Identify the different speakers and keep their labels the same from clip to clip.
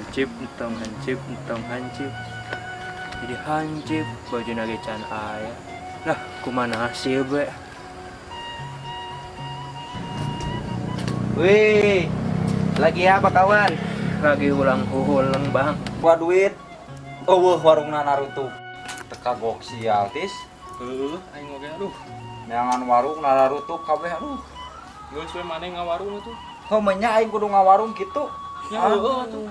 Speaker 1: Hansip entong, hansip entong, hansip. Jadi hansip bajuna ge can aya. Lah, kumaha nasib we.
Speaker 2: Wih, lagi apa kawan?
Speaker 1: Lagi ulang huhulang, Bang.
Speaker 2: Wah duit. Oh, warungna narutup. Teka gok sial tis.
Speaker 3: Heuh, aing oge aduh.
Speaker 2: Neangan warung narutup kabeh aduh.
Speaker 3: Geus we maneh ngawarung atuh.
Speaker 2: Heuh nya aing kudu ngawarung kitu.
Speaker 3: Ya heueuh atuh.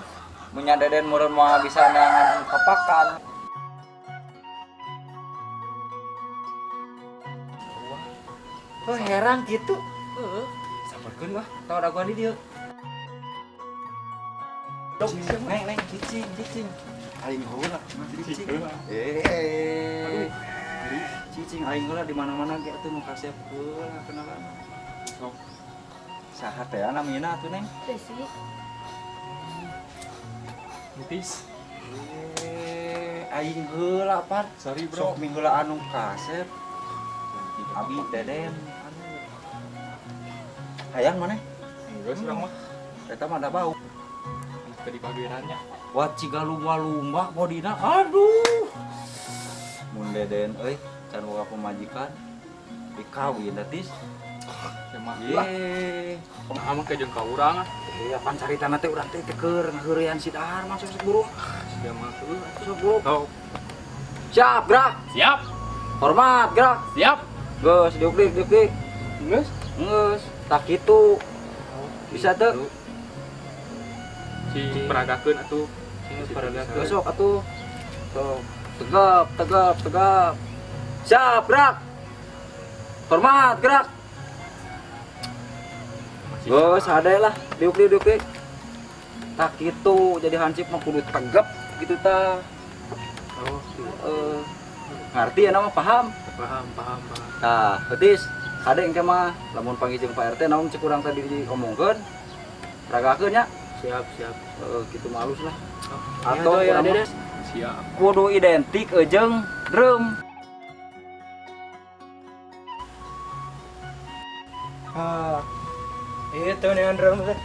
Speaker 2: Munya Deden meureun moal bisa neangan kapakan. Oh herang gitu.
Speaker 3: Heeh.
Speaker 2: Sabarkeun wah, tau dagoan di dieu. Neng, neng, cicing, cicing. Aing heula, cicing. Eh. Cicing aing heula di mana-mana ge atuh nu kasep heula kenalan.
Speaker 3: Sok.
Speaker 2: Saha teh namina atuh, Neng?
Speaker 4: Desi.
Speaker 3: Mutis.
Speaker 2: Eh, aing heula par.
Speaker 3: Sorry, bro.
Speaker 2: Sok mingheula anu kasep. Abi Deden anu. Hayang maneh?
Speaker 3: Geus urang mah.
Speaker 2: Eta mah da bau.
Speaker 3: Teu dibagirannya.
Speaker 2: Wah ciga lumba-lumba bodina. Aduh. Mun Deden euy can boga pamajikan dikawin tis.
Speaker 3: Ya mah lah.
Speaker 2: Ye.
Speaker 3: Nah, mah jeung ka urang ah.
Speaker 2: Eh, apaan caritana teh urang teh teh keur ngaheureuyan si Dahar masuk sok buru.
Speaker 3: Sia mah heueuh atuh.
Speaker 2: Sok buru.
Speaker 3: Sok.
Speaker 2: Siap, gerak.
Speaker 3: Siap.
Speaker 2: Hormat, gerak.
Speaker 3: Siap.
Speaker 2: Geus diuklik, diuklik.
Speaker 3: Geus.
Speaker 2: Geus, tak kitu. Bisa teu?
Speaker 3: Si peragakeun atuh. Si peragakeun.
Speaker 2: Besok atuh. Sok. Tegap, tegap, tegap. Siap, gerak. Hormat, gerak. Geus hade lah, diuklik, diuklik. Tak kitu, jadi hansip mah kudu tegap gitu tah.
Speaker 3: Oh,
Speaker 2: Eh, ngerti ya nama paham?
Speaker 3: paham, paham, paham.
Speaker 2: Tah, betis. Hade engke mah lamun panggih jeung Pak RT naon cek urang tadi diomongkeun. Peragakeun nya.
Speaker 1: Siap, siap.
Speaker 2: Heeh, kitu malus lah.
Speaker 1: Oh,
Speaker 2: Atau
Speaker 1: ya,
Speaker 2: urang mah
Speaker 1: Deden.
Speaker 3: Siap.
Speaker 2: kudu identik jeung drum.
Speaker 1: Ah. Itu nih drum teh.